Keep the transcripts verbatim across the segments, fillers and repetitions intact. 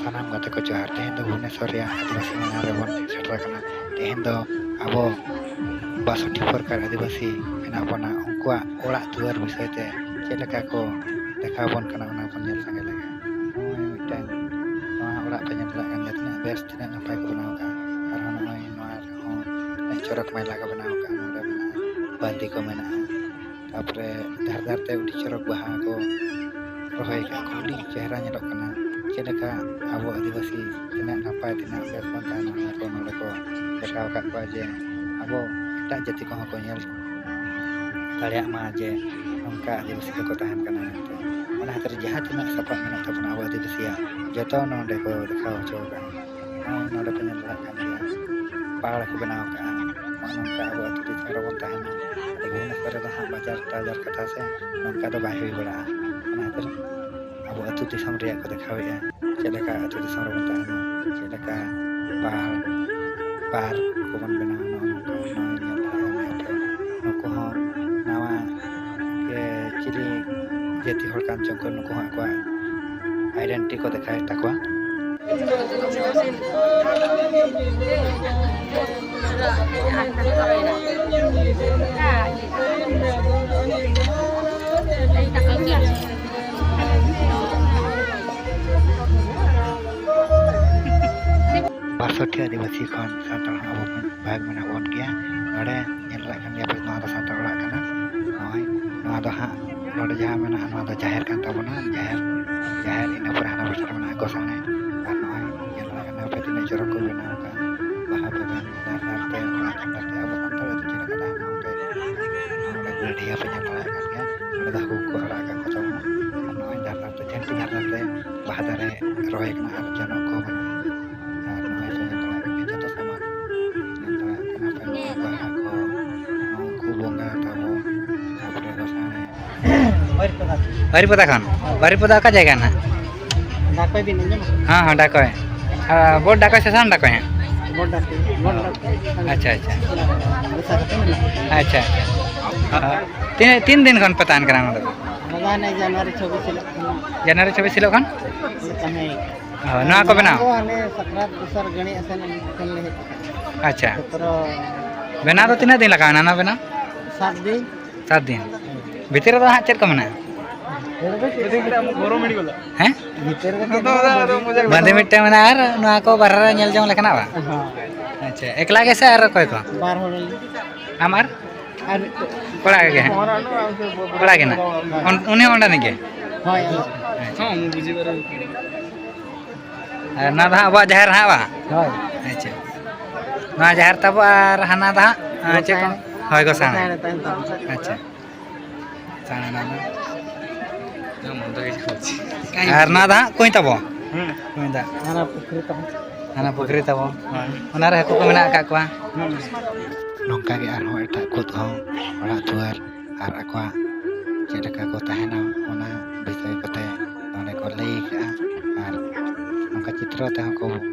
ᱥᱟᱱᱟᱢ ᱜᱟᱛᱮ ᱠᱚ ᱡᱚᱦᱟᱨ᱾ ᱛᱮᱦᱮᱧ ᱫᱚ ᱵᱷᱩᱵᱽᱱᱮᱥᱚᱨ ᱨᱮᱭᱟᱜ ᱟᱹᱫᱤᱵᱟᱹᱥᱤ ᱢᱮᱞᱟ ᱨᱮᱵᱚᱱ ᱥᱮᱴᱮᱨ ᱟᱠᱟᱱᱟ᱾ ᱛᱮᱦᱮᱧ ᱫᱚ ᱟᱵᱚ ᱵᱟᱥᱚᱴᱴᱤ ᱯᱨᱚᱠᱟᱨ ᱟᱹᱫᱤᱵᱟᱹᱥᱤ ᱢᱮᱱᱟᱜ ᱵᱚᱱᱟ, ᱩᱱᱠᱩᱣᱟᱜ ᱚᱲᱟᱜ ᱫᱩᱣᱟᱹᱨ ᱵᱤᱥᱚᱭ ᱛᱮ ᱪᱮᱫ ᱞᱮᱠᱟ ᱠᱚ ᱫᱮᱠᱷᱟᱣ ᱟᱵᱚᱱ ᱠᱟᱱᱟ, ᱚᱱᱟ ᱵᱚᱱ ᱧᱮᱞ ᱥᱟᱸᱜᱮ ᱞᱮᱜᱮ᱾ ᱱᱚᱜᱼᱚᱭ ᱢᱤᱫᱴᱟᱝ ᱱᱚᱣᱟ ᱚᱲᱟᱜ ᱯᱮ ᱧᱮᱞ ᱫᱟᱲᱮᱭᱟᱜ ᱠᱟᱱ ᱜᱮᱭᱟ, ᱛᱤᱱᱟᱹᱜ ᱵᱮᱥ, ᱛᱤᱱᱟᱹᱜ ᱱᱟᱯᱟᱭ ᱠᱚ ᱵᱮᱱᱟᱣ ᱟᱠᱟᱫᱼᱟ᱾ ᱟᱨᱦᱚᱸ ᱱᱚᱜᱼᱚᱭ ᱱᱚᱣᱟ ᱨᱮᱦᱚᱸ ᱛᱤᱱᱟᱹᱜ ᱪᱚᱨᱚᱠ ᱢᱮᱞᱟ ᱠᱚ ᱵᱮᱱᱟᱣ ᱟᱠᱟᱫᱼᱟ᱾ ᱱᱚᱰᱮ ᱢᱮᱱᱟᱜᱼᱟ, ᱵᱟᱸᱫᱤ ᱠᱚ ᱢᱮᱱᱟᱜᱼᱟ, ᱛᱟᱯᱚᱨᱮ ᱫᱷᱟᱨᱮ ᱫᱷᱟᱨᱮ ᱛᱮ ᱟᱹᱰᱤ ᱪᱚᱨᱚᱠ ᱵᱟᱦᱟ ᱠᱚ ᱨᱚᱦᱚᱭ ᱟᱠᱟᱫ ᱠᱚ, ᱟᱹᱰᱤ ᱪᱮᱦᱨᱟ ᱧᱮᱞᱚᱜ ᱠᱟᱱᱟ᱾ ᱪᱮᱫ ᱞᱮᱠᱟ ᱟᱵᱚ ᱟᱹᱫᱤᱵᱟᱹᱥᱤ ᱛᱤᱱᱟᱹᱜ ᱱᱟᱯᱟᱭ, ᱛᱤᱱᱟᱹᱜ ᱵᱮᱥ ᱵᱚᱱ ᱛᱟᱦᱮᱱᱟ, ᱚᱱᱟ ᱠᱚ ᱱᱚᱰᱮ ᱠᱚ ᱫᱮᱠᱷᱟᱣ ᱟᱠᱟᱫ ᱠᱚᱣᱟ, ᱡᱮ ᱟᱵᱚ ᱮᱴᱟᱜ ᱡᱟᱹᱛᱤ ᱠᱚᱦᱚᱸ ᱠᱚ ᱧᱮᱞ ᱫᱟᱲᱮᱭᱟᱜ ᱢᱟ ᱡᱮ ᱱᱚᱝᱠᱟ ᱟᱹᱫᱤᱵᱟᱹᱥᱤ ᱠᱚᱠᱚ ᱛᱟᱦᱮᱱ ᱠᱟᱱᱟ ᱢᱮᱱᱛᱮ᱾ ᱚᱱᱟ ᱠᱷᱟᱹᱛᱤᱨ ᱡᱟᱦᱟᱸ ᱛᱤᱱᱟᱹᱜ ᱥᱟᱯᱟᱵ ᱢᱮᱱᱟᱜ ᱛᱟᱵᱚᱱᱟ ᱟᱵᱚ ᱟᱹᱫᱤᱵᱟᱹᱥᱤᱭᱟᱜ, ᱡᱚᱛᱚ ᱱᱚᱰᱮ ᱠᱚ ᱫᱮᱠᱷᱟᱣ ᱦᱚᱪᱚ ᱟᱠᱟᱫᱼᱟ᱾ ᱱᱚᱜᱼᱚᱭ ᱱᱚᱰᱮ ᱯᱮ ᱧᱮᱞ ᱫᱟᱲᱮᱭᱟᱜ ᱠᱟᱱ ᱜᱮᱭᱟ, ᱯᱟᱲ ᱠᱚ ᱵᱮᱱᱟᱣ ᱟᱠᱟᱫᱼᱟ᱾ ᱱᱚᱜᱼᱚ ᱱᱚᱝᱠᱟ ᱟᱵᱚ ᱟᱹᱛᱩ ᱫᱤᱥᱚᱢ ᱨᱮᱵᱚᱱ ᱛᱟᱦᱮᱱᱟ᱾ ᱟᱫᱚ ᱵᱷᱩᱵᱽᱱᱮᱥᱚᱨ ᱨᱮᱫᱚ ᱦᱟᱸᱜ ᱵᱟᱡᱟᱨ ᱴᱟᱡᱟᱨ ᱠᱟᱛᱷᱟ ᱥᱮ ᱱᱚᱝᱠᱟ ᱫᱚ ᱵᱟᱭ ᱦᱩᱭ ᱵᱟᱲᱟᱜᱼᱟ᱾ ᱚᱱᱟ ᱠᱷᱟᱹᱛᱤᱨ ᱟᱵᱚ ᱟᱹᱛᱩ ᱫᱤᱥᱚᱢ ᱨᱮᱭᱟᱜ ᱠᱚ ᱫᱮᱠᱷᱟᱣᱮᱫᱼᱟ, ᱪᱮᱫ ᱞᱮᱠᱟ ᱟᱹᱛᱩ ᱫᱤᱥᱚᱢ ᱨᱮᱵᱚᱱ ᱛᱟᱦᱮᱱᱟ, ᱪᱮᱫ ᱞᱮᱠᱟ ᱯᱟᱨᱠ, ᱯᱟᱨᱠ ᱠᱚᱵᱚᱱ ᱵᱮᱱᱟᱣᱟ᱾ ᱱᱚᱜᱼᱚ ᱱᱚᱝᱠᱟ ᱱᱚᱜᱼᱚᱭ ᱧᱮᱞ ᱫᱟᱲᱮᱭᱟᱜ ᱠᱟᱱ ᱜᱮᱭᱟ ᱯᱮ, ᱱᱩᱠᱩ ᱦᱚᱸ ᱱᱟᱣᱟ ᱜᱮ ᱪᱤᱞᱤ ᱡᱟᱹᱛᱤ ᱦᱚᱲ ᱠᱟᱱ ᱪᱚᱝ ᱠᱚ, ᱱᱩᱠᱩ ᱦᱚᱸ ᱟᱠᱚᱣᱟᱜ ᱟᱭᱰᱮᱱᱴᱤᱴᱤ ᱠᱚ ᱫᱮᱠᱷᱟᱣᱮᱫ ᱛᱟᱠᱚᱣᱟ᱾ ᱵᱟᱥᱚᱴᱴᱤ ᱟᱹᱫᱤᱵᱟᱹᱥᱤ ᱠᱷᱚᱱ ᱥᱟᱱᱛᱟᱲ ᱦᱚᱸ ᱟᱵᱚ ᱢᱤᱫ ᱵᱷᱟᱜᱽ ᱢᱮᱱᱟᱜ ᱵᱚᱱ ᱜᱮᱭᱟ᱾ ᱱᱚᱰᱮ ᱧᱮᱞ ᱫᱟᱲᱮᱭᱟᱜ ᱠᱟᱱ ᱜᱮᱭᱟ ᱯᱮ, ᱱᱚᱣᱟ ᱫᱚ ᱥᱟᱱᱛᱟᱲ ᱚᱲᱟᱜ ᱠᱟᱱᱟ᱾ ᱱᱚᱜᱼᱚᱭ ᱱᱚᱣᱟ ᱫᱚ ᱦᱟᱸᱜ ᱱᱚᱰᱮ ᱡᱟᱦᱟᱸ ᱢᱮᱱᱟᱜᱼᱟ, ᱱᱚᱣᱟ ᱫᱚ ᱡᱟᱦᱮᱨ ᱠᱟᱱ ᱛᱟᱵᱚᱱᱟ᱾ ᱡᱟᱦᱮᱨ, ᱡᱟᱦᱮᱨ, ᱤᱱᱟᱹ ᱯᱚᱨᱮ ᱦᱟᱱᱟ ᱯᱟᱥᱮ ᱨᱮ ᱢᱮᱱᱟᱜᱼᱟ ᱜᱚᱸᱥᱟᱬᱮ᱾ ᱟᱨ ᱱᱚᱜᱼᱚᱭ ᱧᱮᱞ ᱫᱟᱲᱮᱭᱟᱜ ᱠᱟᱱᱟ ᱯᱮ, ᱛᱤᱱᱟᱹᱜ ᱪᱚᱨᱚᱠ ᱠᱚ ᱵᱮᱱᱟᱣ ᱟᱠᱟᱫᱼᱟ᱾ ᱵᱟᱦᱟ ᱯᱮ ᱵᱮᱱᱟᱣ ᱫᱷᱟᱨ ᱫᱷᱟᱨ ᱛᱮ, ᱚᱱᱟ ᱫᱷᱟᱨ ᱫᱷᱟᱨ ᱛᱮ ᱟᱵᱚ ᱥᱟᱱᱛᱟᱲ ᱟᱹᱛᱩ ᱪᱮᱫ ᱞᱮᱠᱟ ᱛᱟᱦᱮᱱᱟ, ᱚᱸᱰᱮ, ᱱᱚᱰᱮ ᱜᱟᱹᱰᱭᱟᱹ ᱯᱮ ᱧᱮᱞ ᱫᱟᱲᱮᱭᱟᱜ ᱠᱟᱱ ᱜᱮᱭᱟ᱾ ᱱᱚᱰᱮ ᱫᱚ ᱦᱟᱹᱠᱩ ᱠᱚᱠᱚ ᱟᱲᱟᱜ ᱟᱠᱟᱫ ᱠᱚ ᱛᱟᱵᱚᱱᱟ᱾ ᱟᱨ ᱱᱚᱜᱼᱚᱭ ᱫᱷᱟᱨ ᱫᱷᱟᱨ ᱛᱮ, ᱡᱷᱟᱹᱱᱴᱤ ᱫᱷᱟᱨ ᱫᱷᱟᱨ ᱛᱮ ᱵᱟᱦᱟ ᱫᱟᱨᱮ ᱨᱚᱦᱚᱭ ᱠᱟᱱᱟ ᱟᱨ ᱡᱚᱱᱚᱜ ᱠᱚ ᱢᱮᱱᱟᱜᱼᱟ᱾ ᱟᱨ ᱱᱚᱜᱼᱚᱭ ᱯᱮ ᱧᱮᱞ ᱫᱟᱲᱮᱭᱟᱜ ᱠᱟᱱ ᱜᱮᱭᱟ ᱡᱚᱛᱚ ᱥᱟᱢᱟᱱ᱾ ᱧᱮᱞ ᱫᱟᱲᱮᱭᱟᱜ ᱠᱟᱱᱟ ᱯᱮ, ᱱᱚᱜᱼᱚᱭ ᱵᱟᱦᱟ ᱠᱚ, ᱩᱱᱠᱩ ᱵᱚᱸᱜᱟ ᱛᱟᱵᱚ, ᱛᱟᱯᱚᱨᱮ ᱜᱚᱸᱥᱟᱬᱮ᱾ ᱵᱟᱨᱤᱯᱚᱫᱟ ᱠᱷᱚᱱ᱾ ᱵᱟᱨᱤᱯᱚᱫᱟ ᱚᱠᱟ ᱡᱟᱭᱜᱟ ᱱᱟᱦᱟᱜ? ᱰᱟᱠᱚᱭ ᱵᱤᱱ ᱟᱸᱡᱚᱢ ᱟᱠᱟᱫᱟ? ᱦᱮᱸ, ᱦᱮᱸ, ᱰᱟᱠᱚᱭ᱾ ᱟᱨ ᱵᱳᱨᱰ ᱰᱟᱠᱚᱭ ᱥᱮ ᱥᱟᱱ ᱰᱟᱠᱚᱭ ᱦᱟᱸᱜ? ᱵᱳᱨᱰ ᱰᱟᱠᱚᱭ, ᱵᱳᱨᱰ ᱰᱟᱠᱚᱭ᱾ ᱟᱪᱪᱷᱟ, ᱟᱪᱪᱷᱟ᱾ ᱟᱞᱮ ᱥᱟᱨ ᱠᱟᱛᱮ ᱢᱮᱱᱟᱜᱼᱟ᱾ ᱟᱪᱪᱷᱟ, ᱟᱪᱪᱷᱟ᱾ ᱛᱤᱱ, ᱛᱤᱱ ᱫᱤᱱ ᱠᱷᱚᱱ ᱯᱮ ᱛᱟᱦᱮᱱ ᱠᱟᱱᱟ ᱱᱚᱰᱮ ᱫᱚ? ᱟᱞᱮ ᱦᱟᱱᱮ ᱡᱟᱱᱩᱣᱟᱨᱤ ᱪᱷᱟᱵᱵᱤᱥ ᱦᱤᱞᱳᱜ ᱠᱷᱚᱱᱟᱜ ᱡᱟᱱᱩᱣᱟᱨᱤ ᱪᱷᱟᱵᱵᱤᱥ ᱦᱤᱞᱳᱜ ᱠᱷᱚᱱ? ᱛᱟᱦᱮᱸ᱾ ᱦᱳᱭ, ᱱᱚᱣᱟ ᱠᱚ ᱵᱮᱱᱟᱣ? ᱫᱚ ᱦᱟᱱᱮ ᱥᱟᱠᱨᱟᱛ ᱫᱚᱥᱟᱨ ᱜᱟᱹᱲᱤ ᱟᱥᱮᱱ ᱠᱷᱚᱱ ᱞᱮ ᱦᱮᱡ ᱟᱠᱟᱱᱟ᱾ ᱟᱪᱪᱷᱟ᱾ ᱥᱚᱛᱨᱚ᱾ ᱵᱮᱱᱟᱣ ᱫᱚ ᱛᱤᱱᱟᱹᱜ ᱫᱤᱱ ᱞᱟᱜᱟᱣ ᱮᱱᱟ ᱱᱚᱣᱟ ᱵᱮᱱᱟᱣ? ᱥᱟᱛ ᱫᱤᱱ᱾ ᱥᱟᱛ ᱫᱤᱱ᱾ ᱵᱷᱤᱛᱤᱨ ᱨᱮᱫᱚ ᱦᱟᱸᱜ ᱪᱮᱫ ᱠᱚ ᱢᱮᱱᱟᱜᱼᱟ? ᱦᱮᱸ? ᱵᱷᱤᱛᱤᱨ ᱨᱮ ᱪᱮᱫ ᱦᱚᱸ ᱵᱟᱝ᱾ ᱵᱟᱸᱫᱮ ᱢᱤᱫᱴᱟᱝ ᱢᱮᱱᱟᱜᱼᱟ ᱟᱨ ᱱᱚᱣᱟ ᱠᱚ ᱵᱟᱨᱦᱮ ᱨᱮ ᱧᱮᱞ ᱡᱚᱝ ᱞᱮᱠᱟᱱᱟᱜ ᱵᱟᱝ? ᱦᱚᱸ᱾ ᱟᱪᱪᱷᱟ, ᱮᱠᱞᱟ ᱜᱮ ᱥᱮ ᱟᱨ ᱚᱠᱚᱭ ᱠᱚ? ᱵᱟᱨ ᱦᱚᱲ᱾ ᱟᱢ ᱟᱨ? ᱟᱨ ᱠᱚᱲᱟ ᱜᱮ ᱦᱟᱸᱜ? ᱠᱚᱲᱟ ᱜᱮ ᱱᱟᱜ? ᱦᱳᱭ᱾ ᱩᱱ-, ᱩᱱᱤ ᱦᱚᱸ ᱚᱸᱰᱮ ᱨᱤᱱᱤᱡ ᱜᱮ? ᱦᱳᱭ, ᱦᱳᱭ᱾ ᱟᱪᱪᱷᱟ᱾ ᱟᱨ ᱱᱚᱣᱟ ᱫᱚ ᱦᱟᱸᱜ ᱟᱵᱚᱣᱟᱜ ᱡᱟᱦᱮᱨ ᱦᱟᱸᱜ ᱵᱟᱝ? ᱦᱳᱭ᱾ ᱟᱪᱪᱷᱟ᱾ ᱱᱚᱣᱟ ᱡᱟᱦᱮᱨ ᱛᱟᱵᱚ ᱟᱨ ᱦᱟᱱᱟ ᱫᱚ ᱦᱟᱸᱜ, ᱟᱸ, ᱪᱮᱫ ᱠᱚ? ᱜᱚᱸᱥᱟᱭ᱾ ᱦᱳᱭ, ᱜᱚᱸᱥᱟᱭ᱾ ᱜᱚᱸᱥᱟᱭ ᱨᱮ ᱛᱟᱦᱮᱱ ᱛᱟᱵᱚᱱᱟ᱾ ᱟᱪᱪᱷᱟ᱾ ᱟᱨ ᱱᱚᱣᱟ ᱫᱚ ᱦᱟᱸᱜ ᱠᱩᱸᱧ ᱛᱟᱵᱚ? ᱦᱩᱸ᱾ ᱠᱩᱸᱧ ᱫᱟᱜ᱾ ᱦᱟᱱᱟ ᱯᱩᱠᱷᱨᱤ ᱛᱟᱵᱚ᱾ ᱦᱟᱱᱟ ᱯᱩᱠᱷᱨᱤ ᱛᱟᱵᱚ᱾ ᱦᱩᱸ᱾ ᱚᱱᱟ ᱨᱮ ᱦᱟᱹᱠᱩ ᱠᱚ ᱢᱮᱱᱟᱜ ᱟᱠᱟᱫ ᱠᱚᱣᱟ᱾ ᱦᱩᱸ᱾ ᱱᱚᱝᱠᱟ ᱜᱮ ᱟᱨᱦᱚᱸ ᱮᱴᱟᱜ ᱠᱚ ᱦᱚᱸ ᱚᱲᱟᱜ ᱫᱩᱣᱟᱹᱨ ᱟᱨ ᱟᱠᱚᱣᱟᱜ ᱪᱮᱫ ᱞᱮᱠᱟ ᱠᱚ ᱛᱟᱦᱮᱱᱟ, ᱚᱱᱟ ᱵᱤᱥᱚᱭ ᱠᱚᱛᱮ ᱱᱚᱰᱮ ᱠᱚ ᱞᱟᱹᱭ ᱟᱠᱟᱫᱼᱟ᱾ ᱟᱨ ᱱᱚᱝᱠᱟ ᱪᱤᱛᱨᱚ ᱛᱮᱦᱚᱸ ᱠᱚ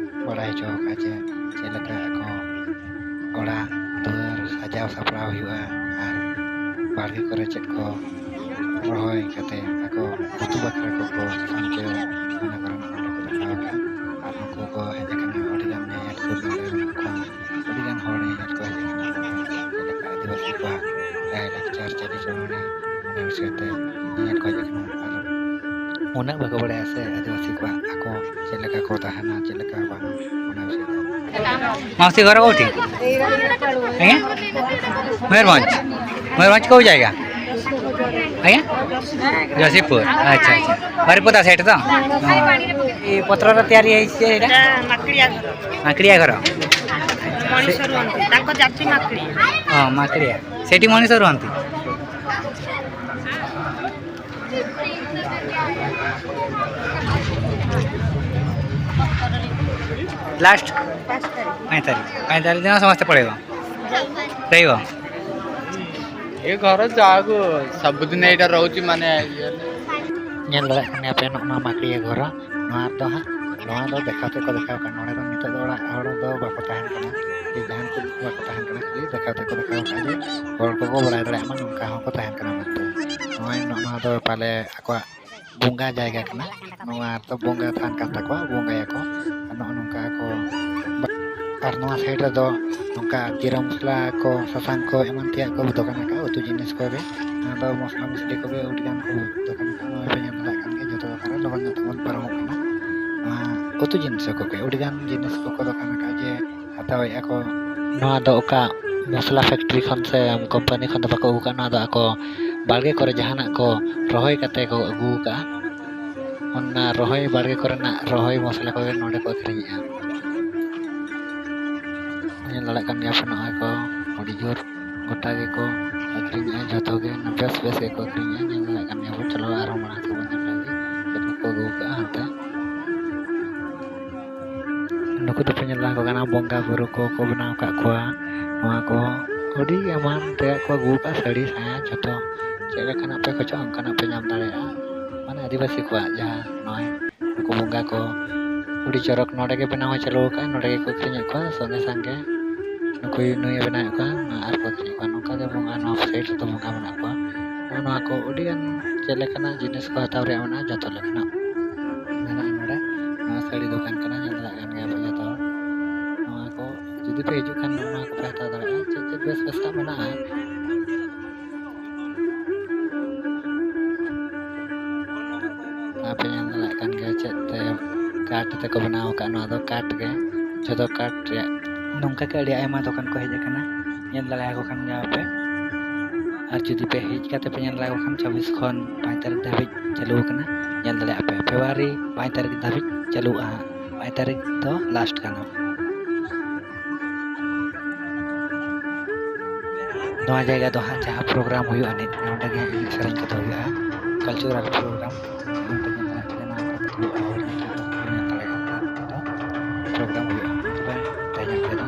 ᱵᱟᱲᱟᱭ ᱦᱚᱪᱚ ᱟᱠᱟᱫᱼᱟ ᱡᱮ ᱪᱮᱫ ᱞᱮᱠᱟ ᱟᱠᱚ ᱚᱲᱟᱜ ᱫᱩᱣᱟᱹᱨ ᱥᱟᱡᱟᱣ ᱥᱟᱯᱲᱟᱣ ᱦᱩᱭᱩᱜᱼᱟ ᱟᱨ ᱵᱟᱲᱜᱮ ᱠᱚᱨᱮ ᱪᱮᱫ ᱠᱚ ᱨᱚᱦᱚᱭ ᱠᱟᱛᱮ ᱟᱠᱚ ᱩᱛᱩ ᱵᱟᱠᱷᱨᱟ ᱠᱚᱠᱚ ᱥᱚᱧᱪᱚᱭᱟ, ᱚᱱᱟ ᱠᱚᱨᱮᱱᱟᱜ ᱱᱚᱰᱮ ᱠᱚ ᱫᱮᱠᱷᱟᱣ ᱟᱠᱟᱫᱼᱟ᱾ ᱟᱨ ᱱᱩᱠᱩ ᱠᱚ ᱦᱮᱡ ᱟᱠᱟᱱᱟ, ᱟᱹᱰᱤᱜᱟᱱ ᱧᱮᱧᱮᱞ ᱠᱚ ᱱᱚᱰᱮ ᱢᱮᱱᱟᱜ ᱠᱚᱣᱟ, ᱟᱹᱰᱤᱜᱟᱱ ᱦᱚᱲ ᱧᱮᱧᱮᱞ ᱠᱚ ᱦᱮᱡ ᱟᱠᱟᱱᱟ᱾ ᱡᱮᱞᱮᱠᱟ ᱟᱹᱫᱤᱵᱟᱹᱥᱤ ᱠᱚᱣᱟᱜ ᱞᱟᱭᱼᱞᱟᱠᱪᱟᱨ, ᱪᱟᱹᱞᱤ ᱪᱚᱞᱚᱱ, ᱚᱱᱟ ᱵᱤᱥᱚᱭ ᱛᱮ ᱧᱮᱧᱮᱞ ᱠᱚ ᱦᱮᱡ ᱟᱠᱟᱱᱟ᱾ ᱟᱨ ᱩᱱᱟᱹᱜ ᱵᱟᱠᱚ ᱵᱟᱲᱟᱭᱟ ᱥᱮ ᱟᱹᱫᱤᱵᱟᱹᱥᱤ ᱠᱚᱣᱟᱜ ᱟᱠᱚ ᱪᱮᱫ ᱞᱮᱠᱟ ᱠᱚ ᱛᱟᱦᱮᱱᱟ, ᱪᱮᱫ ᱞᱮᱠᱟ ᱵᱟᱝ, ᱚᱱᱟ ᱵᱤᱥᱚᱭ ᱛᱮ᱾ ମାଉସୀ ଘର କୋଉଠି? ଆଜ୍ଞା? ମୟୂରଭଞ୍ଜ। ମୟୂରଭଞ୍ଜ କୋଉ ଜାଗା? ଆଜ୍ଞା? ଯଶୀପୁର। ଆଚ୍ଛା, ଆଚ୍ଛା। ବାରିପଦା ସାଇଡ୍ ତ? ହଁ। ଏ ପତ୍ରର ତିଆରି ହେଇଛି ଯେ ଏଇଟା? ଏଇଟା ମାକଡ଼ିଆ ଘର। ମାକଡ଼ିଆ ଘର? ମଣିଷ ରୁହନ୍ତି, ତାଙ୍କ ଜାତି ମାକଡ଼ିଆ। ହଁ, ମାକଡ଼ିଆ। ସେଠି ମଣିଷ ରୁହନ୍ତି? ଲାଷ୍ଟ? ପାଞ୍ଚ ତାରିଖ। ପାଞ୍ଚ ତାରିଖ। ପାଞ୍ଚ ତାରିଖ ଦିନ ସମସ୍ତେ ପଳେଇବ? ରହିବ? ଏ ଘର ଯାହାକୁ ସବୁଦିନ ଏଇଟା ରହୁଛି, ମାନେ, ଇଏ। ᱧᱮᱞ ᱫᱟᱲᱮᱭᱟᱜ ᱠᱟᱱ ᱜᱮᱭᱟ ᱯᱮ, ᱱᱚᱜᱼᱚ ᱱᱚᱣᱟ ᱢᱟᱠᱲᱤᱭᱟᱹ ᱜᱷᱚᱨ᱾ ᱱᱚᱣᱟ ᱫᱚ ᱦᱟᱸᱜ, ᱱᱚᱣᱟ ᱫᱚ ᱫᱮᱠᱷᱟᱣ ᱛᱮ ᱠᱚ ᱫᱮᱠᱷᱟᱣ ᱠᱟᱱᱟ᱾ ᱱᱚᱰᱮ ᱫᱚ ᱱᱤᱛᱚᱜ ᱫᱚ ᱚᱲᱟᱜ ᱦᱚᱲ ᱫᱚ ᱵᱟᱠᱚ ᱛᱟᱦᱮᱱ ᱠᱟᱱᱟ, ᱥᱮ ᱡᱟᱦᱟᱱ ᱠᱚ ᱵᱟᱠᱚ ᱛᱟᱦᱮᱱ ᱠᱟᱱᱟ, ᱠᱷᱟᱹᱞᱤ ᱫᱮᱠᱷᱟᱣ ᱛᱮ ᱠᱚ ᱫᱮᱠᱷᱟᱣ ᱠᱟᱜᱼᱟ ᱡᱮ ᱦᱚᱲ ᱠᱚᱠᱚ ᱵᱟᱲᱟᱭ ᱫᱟᱲᱮᱭᱟᱜ ᱢᱟ ᱱᱚᱝᱠᱟ ᱦᱚᱸᱠᱚ ᱛᱟᱦᱮᱱ ᱠᱟᱱᱟ ᱢᱮᱱᱛᱮ᱾ ᱱᱚᱜᱼᱚᱭ ᱱᱚᱜᱼᱚ ᱱᱚᱣᱟ ᱫᱚ ᱯᱟᱞᱮ ᱟᱠᱚᱣᱟᱜ ᱵᱚᱸᱜᱟ ᱡᱟᱭᱜᱟ ᱠᱟᱱᱟ᱾ ᱱᱚᱣᱟ ᱫᱚ ᱵᱚᱸᱜᱟ ᱛᱷᱟᱱ ᱠᱟᱱ ᱛᱟᱠᱚᱣᱟ, ᱵᱚᱸᱜᱟᱭᱟᱠᱚ᱾ ᱟᱨ ᱱᱚᱜᱼᱚ ᱱᱚᱝᱠᱟ ᱠᱚ, ᱟᱨ ᱱᱚᱣᱟ side ᱨᱮᱫᱚ ᱱᱚᱝᱠᱟ ᱡᱤᱨᱟᱹ ᱢᱚᱥᱞᱟ ᱠᱚ, ᱥᱟᱥᱟᱝ ᱠᱚ, ᱮᱢᱟᱱ ᱛᱮᱭᱟᱜ ᱠᱚ ᱫᱚᱠᱟᱱ ᱟᱠᱟᱫᱼᱟ, ᱩᱛᱩ ᱡᱤᱱᱤᱥ ᱠᱚᱜᱮ᱾ ᱱᱚᱣᱟ ᱫᱚ ᱢᱚᱥᱞᱟ ᱢᱚᱥᱞᱤ ᱠᱚᱜᱮ ᱟᱹᱰᱤ ᱜᱟᱱ ᱠᱚ ᱫᱚᱠᱟᱱ ᱟᱠᱟᱫᱼᱟ᱾ ᱱᱚᱜᱼᱚᱭ ᱯᱮ ᱧᱮᱞ ᱫᱟᱲᱮᱭᱟᱜ ᱠᱟᱱ ᱜᱮᱭᱟ, ᱡᱚᱛᱚ ᱫᱚᱠᱟᱱ ᱨᱮ ᱞᱚᱜᱚᱱ ᱧᱚᱜ ᱛᱮᱵᱚᱱ ᱯᱟᱨᱚᱢᱚᱜ ᱠᱟᱱᱟ᱾ ᱱᱚᱣᱟ ᱩᱛᱩ ᱡᱤᱱᱤᱥ ᱠᱚᱜᱮ ᱟᱹᱰᱤ ᱜᱟᱱ ᱡᱤᱱᱤᱥ ᱠᱚᱠᱚ ᱫᱚᱠᱟᱱ ᱟᱠᱟᱫᱼᱟ, ᱡᱮ ᱦᱟᱛᱟᱣᱮᱫᱼᱟ ᱠᱚ᱾ ᱱᱚᱣᱟ ᱫᱚ ᱚᱠᱟ ᱢᱚᱥᱞᱟ factory ᱠᱷᱚᱱ ᱥᱮ company ᱠᱷᱚᱱ ᱫᱚ ᱵᱟᱠᱚ ᱟᱹᱜᱩ ᱠᱟᱜᱼᱟ, ᱱᱚᱣᱟ ᱫᱚ ᱟᱠᱚ ᱵᱟᱲᱜᱮ ᱠᱚᱨᱮ ᱡᱟᱦᱟᱱᱟᱜ ᱠᱚ ᱨᱚᱦᱚᱭ ᱠᱟᱛᱮ ᱠᱚ ᱟᱹᱜᱩ ᱠᱟᱜᱼᱟ᱾ ᱚᱱᱟ ᱨᱚᱦᱚᱭ, ᱵᱟᱲᱜᱮ ᱠᱚᱨᱮᱱᱟᱜ ᱨᱚᱦᱚᱭ ᱢᱚᱥᱞᱟ ᱠᱚᱜᱮ ᱱᱚᱰᱮ ᱠᱚ ᱟᱹᱠᱷᱨᱤᱧᱮᱫᱼᱟ᱾ ᱧᱮᱞ ᱫᱟᱲᱮᱭᱟᱜ ᱠᱟᱱ ᱜᱮᱭᱟ ᱯᱮ, ᱱᱚᱜᱼᱚᱭ ᱠᱚ ᱟᱹᱰᱤ ᱡᱳᱨ ᱜᱚᱴᱟ ᱜᱮᱠᱚ ᱟᱹᱠᱷᱨᱤᱧᱮᱫᱼᱟ, ᱡᱚᱛᱚ ᱜᱮ ᱵᱮᱥ ᱵᱮᱥ ᱜᱮᱠᱚ ᱟᱹᱠᱷᱨᱤᱧᱮᱫᱼᱟ᱾ ᱧᱮᱞ ᱫᱟᱲᱮᱭᱟᱜ ᱠᱟᱱ ᱜᱮᱭᱟ ᱵᱚᱱ, ᱪᱚᱞᱚ ᱟᱨᱦᱚᱸ ᱢᱟᱲᱟᱝ ᱥᱮᱫ ᱵᱚᱱ ᱧᱮᱞ ᱞᱮᱜᱮ ᱪᱮᱫ ᱠᱚᱠᱚ ᱟᱹᱜᱩ ᱠᱟᱜᱼᱟ ᱦᱟᱱᱛᱮ᱾ ᱱᱩᱠᱩ ᱫᱚᱯᱮ ᱧᱮᱞ ᱫᱟᱠᱚ ᱠᱟᱱᱟ ᱵᱚᱸᱜᱟ ᱵᱩᱨᱩ ᱠᱚ ᱠᱚ ᱵᱮᱱᱟᱣ ᱟᱠᱟᱫ ᱠᱚᱣᱟ᱾ ᱱᱚᱣᱟ ᱠᱚ ᱟᱹᱰᱤ ᱮᱢᱟᱱ ᱛᱮᱭᱟᱜ ᱠᱚ ᱟᱹᱜᱩ ᱟᱠᱟᱫᱼᱟ, ᱥᱟᱹᱲᱤ ᱥᱟᱭᱟ ᱡᱚᱛᱚ᱾ ᱪᱮᱫ ᱞᱮᱠᱟᱱᱟᱜ ᱯᱮ ᱠᱷᱚᱡᱚᱜᱼᱟ ᱚᱱᱠᱟᱱᱟᱜ ᱯᱮ ᱧᱟᱢ ᱫᱟᱲᱮᱭᱟᱜᱼᱟ᱾ ᱢᱟᱱᱮ ᱟᱹᱫᱤᱵᱟᱹᱥᱤ ᱠᱚᱣᱟᱜ ᱡᱟᱦᱟᱸ ᱱᱚᱜᱼᱚᱭ ᱱᱩᱠᱩ ᱵᱚᱸᱜᱟ ᱠᱚ ᱟᱹᱰᱤ ᱪᱚᱨᱚᱠ ᱱᱚᱰᱮ ᱜᱮ ᱵᱮᱱᱟᱣ ᱦᱚᱸ ᱪᱟᱹᱞᱩ ᱟᱠᱟᱫᱼᱟ, ᱱᱚᱰᱮ ᱜᱮᱠᱚ ᱟᱹᱠᱷᱨᱤᱧᱮᱫ ᱠᱚᱣᱟ᱾ ᱥᱚᱸᱜᱮ ᱥᱟᱸᱜᱮ ᱱᱩᱠᱩ ᱱᱩᱭᱮ ᱵᱮᱱᱟᱣᱮᱫ ᱠᱚᱣᱟ ᱟᱨ ᱠᱚ ᱟᱹᱠᱷᱨᱤᱧᱮᱫ ᱠᱚᱣᱟ᱾ ᱱᱚᱝᱠᱟ ᱜᱮ ᱵᱚᱸᱜᱟ ᱱᱚᱣᱟ side ᱨᱮᱫᱚ ᱵᱚᱸᱜᱟ ᱢᱮᱱᱟᱜ ᱠᱚᱣᱟ᱾ ᱱᱚᱜᱼᱚ ᱱᱚᱣᱟ ᱠᱚ ᱟᱹᱰᱤ ᱜᱟᱱ ᱪᱮᱫ ᱞᱮᱠᱟᱱᱟᱜ ᱡᱤᱱᱤᱥ ᱠᱚ ᱦᱟᱛᱟᱣ ᱨᱮᱭᱟᱜ ᱢᱮᱱᱟᱜᱼᱟ, ᱡᱚᱛᱚ ᱞᱮᱠᱟᱱᱟᱜ ᱢᱮᱱᱟᱜᱼᱟ ᱱᱚᱰᱮ᱾ ᱱᱚᱣᱟ ᱥᱟᱹᱲᱤ ᱫᱚᱠᱟᱱ ᱠᱟᱱᱟ, ᱧᱮᱞ ᱫᱟᱲᱮᱭᱟᱜ ᱠᱟᱱ ᱜᱮᱭᱟ ᱯᱮ ᱡᱚᱛᱚ᱾ ᱱᱚᱣᱟ ᱠᱚ ᱡᱩᱫᱤ ᱯᱮ ᱦᱤᱡᱩᱜ ᱠᱷᱟᱱ ᱱᱚᱣᱟ ᱠᱚᱯᱮ ᱦᱟᱛᱟᱣ ᱫᱟᱲᱮᱭᱟᱜᱼᱟ, ᱪᱮᱫ ᱪᱮᱫ ᱵᱮᱥ ᱵᱮᱥᱟᱜ ᱢᱮᱱᱟᱜᱼᱟ᱾ ᱟᱯᱮ ᱧᱮᱞ ᱫᱟᱲᱮᱭᱟᱜ ᱠᱟᱱ ᱜᱮᱭᱟ ᱪᱮᱫ ᱛᱮ ᱠᱟᱴ ᱛᱮᱠᱚ ᱵᱮᱱᱟᱣ ᱟᱠᱟᱫ, ᱱᱚᱣᱟ ᱫᱚ ᱠᱟᱴ ᱜᱮ, ᱡᱚᱛᱚ ᱠᱟᱴ ᱨᱮᱭᱟᱜ᱾ ᱱᱚᱝᱠᱟ ᱜᱮ ᱟᱹᱰᱤ ᱟᱭᱢᱟ ᱫᱚᱠᱟᱱ ᱠᱚ ᱦᱮᱡ ᱟᱠᱟᱱᱟ, ᱧᱮᱞ ᱫᱟᱲᱮᱭᱟᱠᱚ ᱠᱟᱱ ᱜᱮᱭᱟ ᱯᱮ᱾ ᱟᱨ ᱡᱩᱫᱤ ᱯᱮ ᱦᱮᱡ ᱠᱟᱛᱮ ᱯᱮ ᱧᱮᱞ ᱫᱟᱲᱮᱭᱟᱠᱚ ᱠᱷᱟᱱ, ᱪᱷᱟᱵᱵᱤᱥ ᱠᱷᱚᱱ ᱯᱟᱸᱪ ᱛᱟᱹᱨᱤᱠᱷ ᱫᱷᱟᱹᱵᱤᱡ ᱪᱟᱹᱞᱩ ᱟᱠᱟᱱᱟ, ᱧᱮᱞ ᱫᱟᱲᱮᱭᱟᱜᱼᱟ ᱯᱮ, ᱯᱷᱮᱵᱽᱨᱩᱣᱟᱨᱤ ᱯᱟᱸᱪ ᱛᱟᱹᱨᱤᱠᱷ ᱫᱷᱟᱹᱵᱤᱡ ᱪᱟᱹᱞᱩᱜᱼᱟ ᱦᱟᱸᱜ, ᱯᱟᱸᱪ ᱛᱟᱹᱨᱤᱠᱷ ᱫᱚ last ᱠᱟᱱᱟ᱾ ᱱᱚᱣᱟ ᱡᱟᱭᱜᱟ ᱫᱚ ᱦᱟᱸᱜ ᱡᱟᱦᱟᱸ program ᱦᱩᱭᱩᱜᱼᱟ, ᱱᱤᱛ ᱱᱚᱰᱮ ᱜᱮ ᱮᱱᱮᱡ ᱥᱮᱨᱮᱧ ᱠᱚᱫᱚ ᱦᱩᱭᱩᱜᱼᱟ, cultural program᱾ ᱱᱚᱰᱮ ᱜᱮ ᱱᱟᱜ ᱡᱟᱦᱟᱸ ᱠᱚ ᱦᱩᱭᱩᱜᱼᱟ, ᱦᱚᱲ ᱠᱚ ᱧᱮᱞ ᱫᱟᱲᱮᱭᱟᱜᱼᱟ, program ᱦᱩᱭᱩᱜᱼᱟ᱾ ᱛᱚᱵᱮ ᱛᱮᱦᱮᱧ ᱟᱯᱮ ᱫᱚ